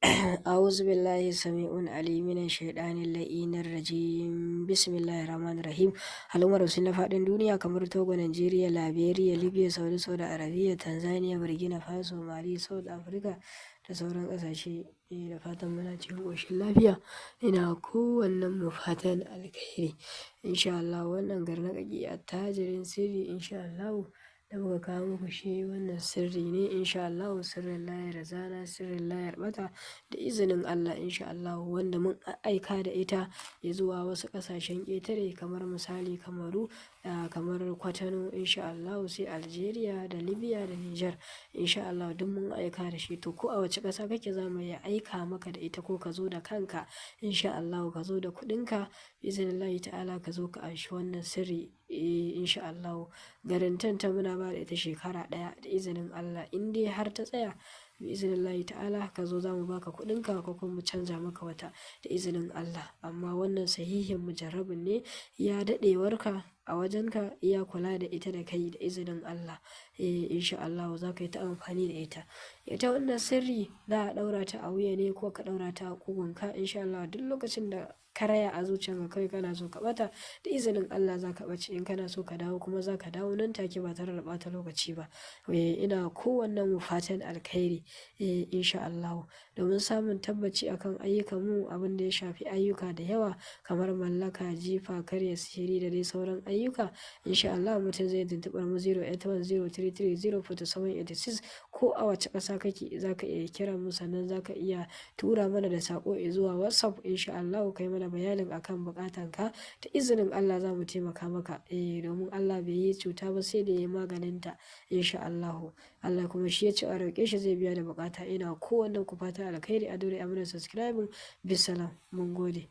أعوذ بالله السميع العليم من الشيطان اللعين الرجيم. بسم الله الرحمن الرحيم. Al'ummar musulmi na faɗin duniya kamar Togo, Nigeria, Liberia, Libya, Saudi, Saudi Arabia, Tanzania, Burkina Faso, Mali, South Africa da sauran ƙasashe, da fatan muna cikin ƙoshin lafiya. Ina kowannen mu fatan alkhairi. Insha Allah wannan garnaƙaƙi attajirin sirri, insha Allahu, da muka kawo muku shi, wannan sirri ne, insha Allahu, sirrin layar zana, sirrin layar ɓata, da izinin Allah, insha Allahu, wanda mun aika da ita zuwa wasu ƙasashen ƙetare kamar misali Kamaru, kamar Kwatano, insha Allahu, sai Algeria da Libya da Niger. Insha Allahu duk mun aika da shi. To, ko a wace ƙasa kake, za mu iya aika maka da ita, ko ka zo da kanka, insha Allahu, ka zo da kuɗinka, bi'iznillahi ta'ala, ka zo ka anshi wannan sirri. Insha Allahu garantin ta muna ba da ita shekara ɗaya da izinin Allah. In dai har ta tsaya, bi'iznillahi ta'ala, ka zo za mu baka kuɗinka ko kuma mu canza maka wata da izinin Allah. Amma wannan sahihin mujarrabin ne, ya daɗewarka a wajenka, iya kula da ita da kai, da izinin Allah. Insha Allahu za ka yi ta amfani da ita. Ita wannan sirri za a ɗaura ta a wuya ne ko ka ɗaura ta a ƙugunka. Insha Allah duk lokacin da ka raya a zuciyarka kai kana so ka ɓata, da izinin Allah za ka ɓace. In kana so ka dawo kuma, za ka dawo nan take ba tare da ɓata lokaci ba. Ina kowannen mu fatan alkhairi. Insha Allahu domin samun tabbaci akan ayyukanmu, abin da ya shafi ayyuka da yawa kamar mallaka, jifa, karya sihiri da dai sauran ayyuka, insha Allah mutum zai tuntuɓar mu 08103304786. Ko a wace ƙasa kake, za ka iya kiran mu, sannan za ka iya tura mana da saƙo zuwa WhatsApp. Insha Allahu kai mana bayanin akan buƙatanka, da izinin Allah za mu taimaka maka. Domin Allah bai yi cuta ba sai da ya yi maganinta, insha Allahu. Allah kuma shi ya ce a roƙe shi zai biya da buƙata. Ina kowannen ku fatan alkhairi. A daure a mana subscribing. Bisalam, mun gode.